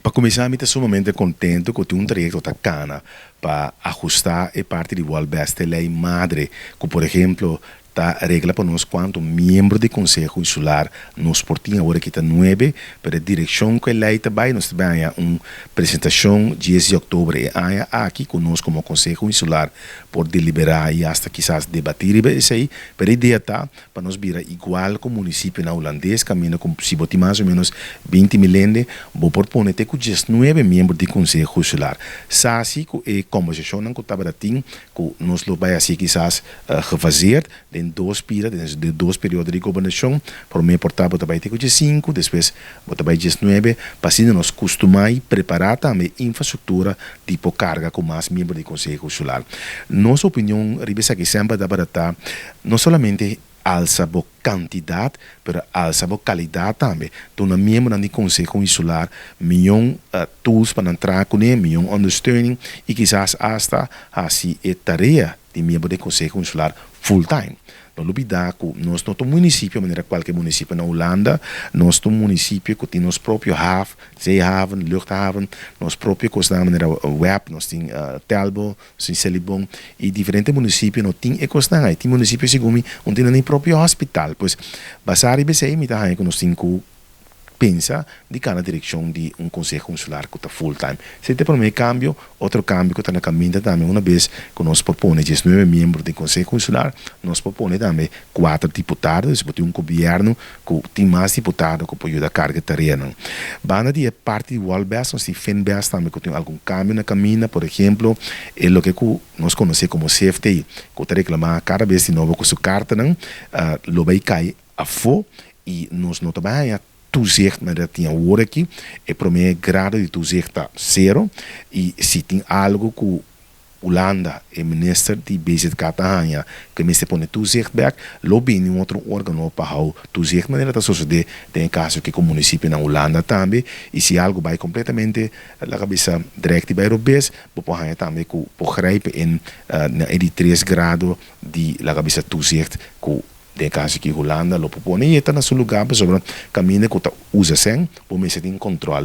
Pa kuminsá, mi ta sumamente kontentu ku tin un trayekto ta kana pa ahustá e parti di Wolbest, lei madre, ku por ehèmpel ta regla pa nos kuantu miembro di konseho insular nos por tin. Awor aki ta 9, pero e direkshon ku e lei ta bai, nos tambe un presentashon 10 di òktober e aña aki ku nos komo konseho insular por deliberá i hasta kisas debatí esei, pero e idea ta pa nos bira igual ku munisipio na hulandes, kaminda ku si bo tin mas o ménos 20 mil hende, bo por pone te ku 19 miembro di konseho insular. Sa si ku e kombersashon ku tabatin ku nos lo bai asina kisas gefaseerd den dos pira, den dos periodo di gobernashon. Promé por ta bo ta bai te ku 5, despues bo ta bai 19, pa asina nos kustumá i prepará tambe infrastruktura tipo karga ku mas miembro di konseho insular. Nos opinion riba esaki semper ta no solamente alsa bo kantidat, pero alsa bo kalidat tambe. Duna miembro di konseho insular mihó tools pa traha kuné, mihó ondersteuning i kisas hasta hasi e tarea di miembro di konseho insular full time. No lubidá ku nos no ta un munisipio manera kualke munisipio na Hulanda, nos ta un munisipio ku tin nos propio haf, zeehaven, luchthaven, nos propio kos manera web, nos tin Telbo, nos tin Selibon, i diferente munisipio no tin e kos. Tin munisipio, segun mi, no tin nan propio hospital. Pues, basá riba esei, mi ta ku nos tin ku pensa di kada direkshon di un konseho insular ku ta full time. Esei ta promé kambio. Otro kambio ku ta na kaminda tambe, un bes ku nos por pone 19 miembro di konseho insular, nos por pone tambe 4 diputado, si tin un gobièrnu ku tin mas diputado ku por yuda karga tarea. Banda di parti di Wolbest, nos tin Finbest tambe ku tin algun kambio na kaminda. Por ehèmpel, e loke ku nos konosé komo CFT, ku ta reklamá kada bes di nobo ku su kartanan, lo bai kai afó i nos no ta bai toezicht, maar dat tin awor aki, e promé grado di toezicht ta 0, i si tin algu ku Hulanda e minister di BZK ta haña ku mester pone toezicht bèk, lo bini un otro órgano pa hou toezicht, manera ta sosodé den kaso ku munisipio na Hulanda tambe, i si algu bai kompletamente laga bisa direct bai robes, bo por haña tambe ku por grijpen in na e di 3 grado di laga bisa toezicht ku den kaso ku Hulanda lo pone i ta na su lugá, pasobra kaminda ku ta usa sèn, bo mester tin kontrol.